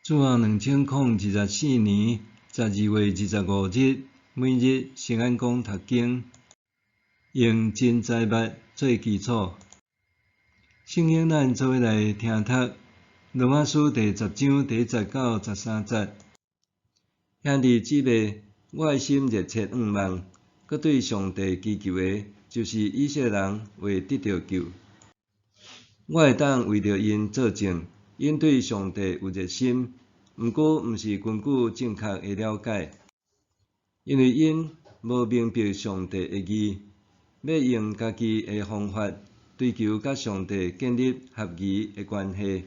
主後2024年12月25日，每日聖安講讀經，用真財物做基礎。聖經咱做伙來聽讀羅馬書第十章第一節到十三節。兄弟姊妹，我的心熱切向望，閣對上帝祈求的，就是以色列人會得著救。我會當為著𪜶做證，𪜶對上帝有熱心，毋過毋是根據正確的了解，因為𪜶無明白上帝的義，欲用家己的方法追求佮上帝建立合宜的關係，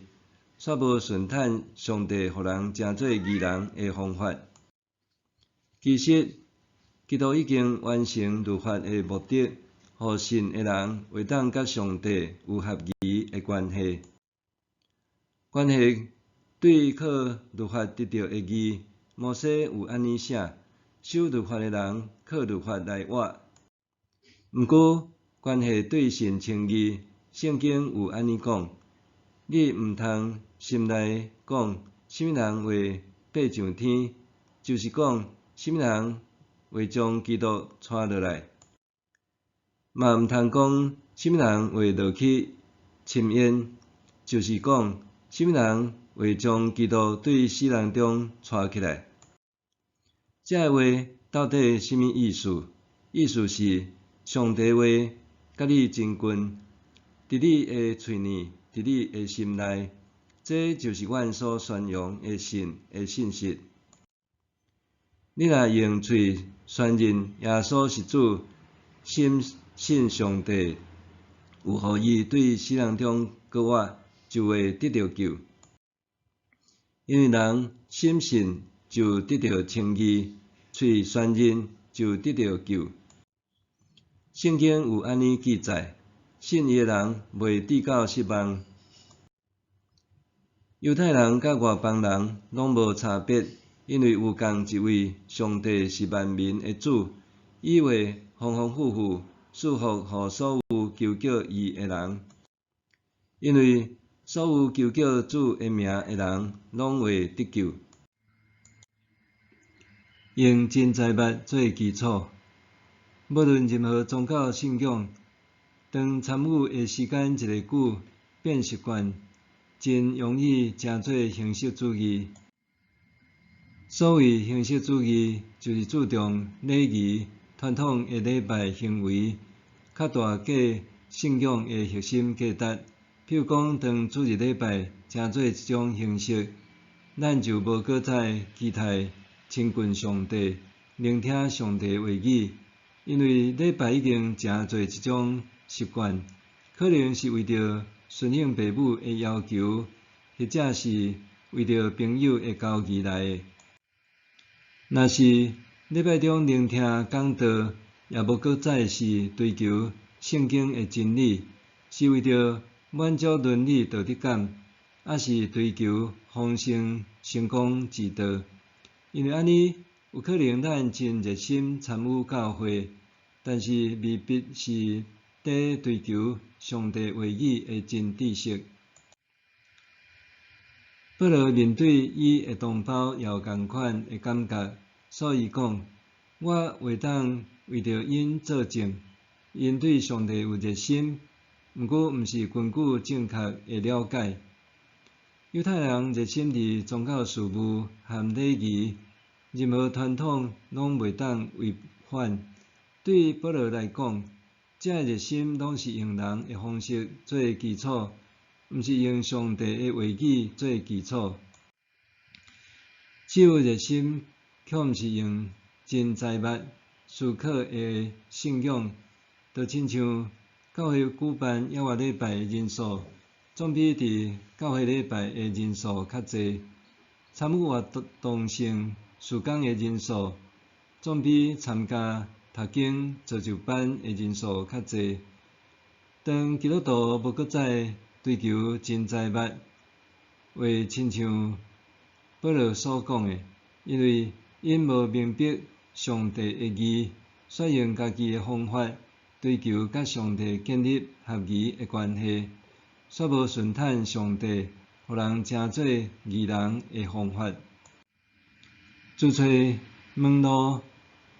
煞無順趁上帝予人成做義人的方法。其實，基督已經完成律法的目的，予信的人會當佮上帝有合宜的關係。關係對靠律法得著的義，摩西有按呢寫：守律法的人靠律法來活。毋過，關係對信稱義，聖經有按呢講：你毋通心內講，啥物人會爬上天，就是講，啥物人會將基督帶落來。嘛毋通講，啥物人會落去深淵，就是講，啥物人會將基督對死人中帶起來。這个話到底啥物意思？意思是上帝話佮你真近，佇你的喙耳，佇你的心內，這就是阮所宣揚的信的信息。你若用喙宣認耶穌是主，深信上帝有予伊對死人中閣活，就會得著救。因為人深信就得著稱義，喙宣認就得著救。聖經有按呢記載：信伊的人袂致到失望。猶太人佮外邦人攏無差別，因為有仝一位上帝是萬民的主，伊會豐豐富富賜福予所有求叫伊的人。因為所有求叫主的名的人，攏會得救。用真財物做基礎，無論任何宗教信仰，當參與的時間一个久，變習慣，真容易成做形式主義。所謂形式主義，就是注重禮儀、傳統的禮拜行為，較大過信仰的核心價值。譬如講，當主日禮拜成做一種形式，咱就無閣再期待親近上帝、聆聽上帝話語，因為禮拜已經成做一種習慣，可能是為著順應父母的要求，或者是為著朋友的交誼來的。若是禮拜中聆聽講道，也無閣再是追求聖經的真理，是為著滿足倫理道德感，抑是追求豐盛成功之道。因為按呢，有可能咱真熱心參與教會，但是未必是佇追求上帝話語的真知識。保羅面對伊的同胞也有仝款的感覺，所以講：我會當為著𪜶做證，𪜶對上帝有熱心，毋過毋是根據正確的了解。猶太人熱心佇宗教事務和禮儀，任何傳統攏袂當違反。對保羅來講，這个熱心攏是用人的方式做基礎，毋是用上帝的話語做基礎。只有熱心，卻毋是用真財物思考的信仰，就親像教會舉辦猶活禮拜的人數，總比佇教會禮拜的人數較濟；參與活動性事工的人數，總比參加讀經造就班的人數較濟。當基督徒無閣再追求真財物，會親像保羅所講的，因為𪜶無明白上帝的義，煞用家己的方法追求佮上帝建立合宜的關係，煞無順趁上帝予予人成做義人的方法。自揣門路，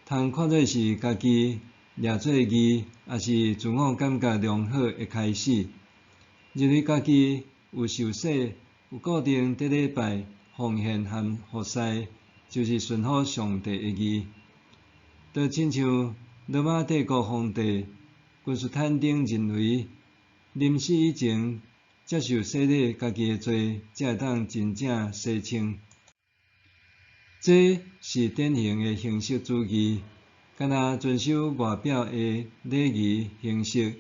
通看做是家己掠做義，抑是自我感覺良好的開始。認為家己有受洗，有固定綴禮拜奉獻和服侍，就是順服上帝的義。就親像羅馬帝國皇帝君士坦丁認為，臨死以前接受洗禮，家己的罪才會當真正洗清。這是典型的形式主義，干焦遵守外表的禮儀形式，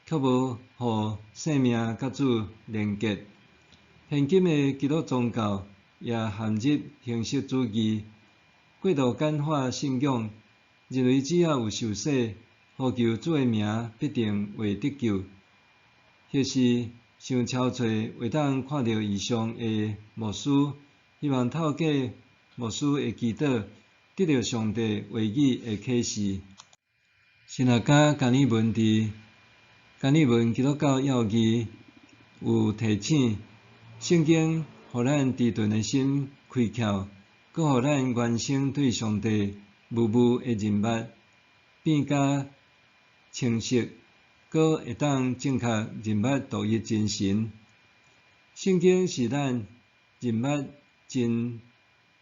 卻無予生命佮主連結。現今的基督宗教也陷入形式主義，過度簡化信仰，認為只要有受洗，呼求主的名，必定會得救，或是想超揣會當看著異象的牧師，希望透過牧師的祈禱，得著上帝話語的啟示。神學家加爾文佇《加爾文基督教要義》有提醒，聖經予咱遲鈍的心開竅，閣予咱原先對上帝霧霧的認捌變較清晰，閣會當正確認捌獨一真神。聖經是咱認捌真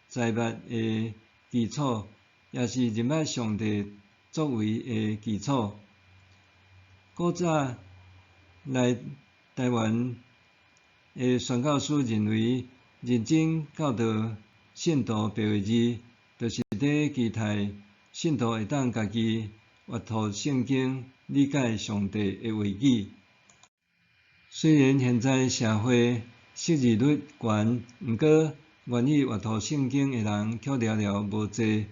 知物的基礎，也是認捌上帝作為的基礎。古早來台灣的宣教師認為，認真教導信徒白話字，就是咧期待信徒會當家己閱讀聖經，理解上帝的話語。雖然現在社會識字率懸，毋過願意閱讀聖經的人卻寥寥無濟。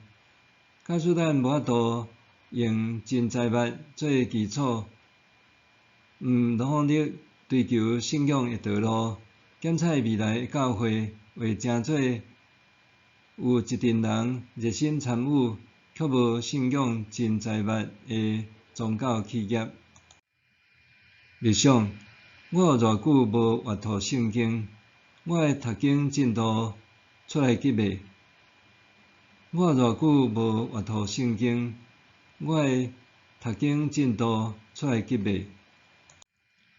假使咱無法度用真知物做基礎，毋努力追求信仰的道路，檢採未來的教會會成做有一陣人熱心參與，卻無信仰真知物的宗教企業。默想，我有偌久無閱讀聖經？我的讀經進度出來及未？我有偌久無閱讀聖經？我的讀經進度出來及未？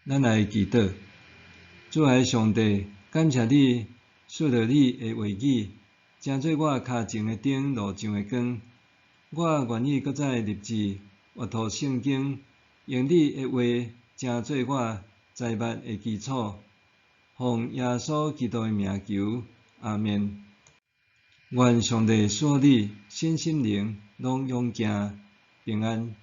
咱來祈禱，主愛上帝，感謝你賜予你的話語，成做我跤前的燈，路上的光。我願意閣再立志閱讀聖經，用你的話成做我知物的基礎。奉耶穌基督的名求，阿們。願上帝賜予你身心靈攏勇健平安。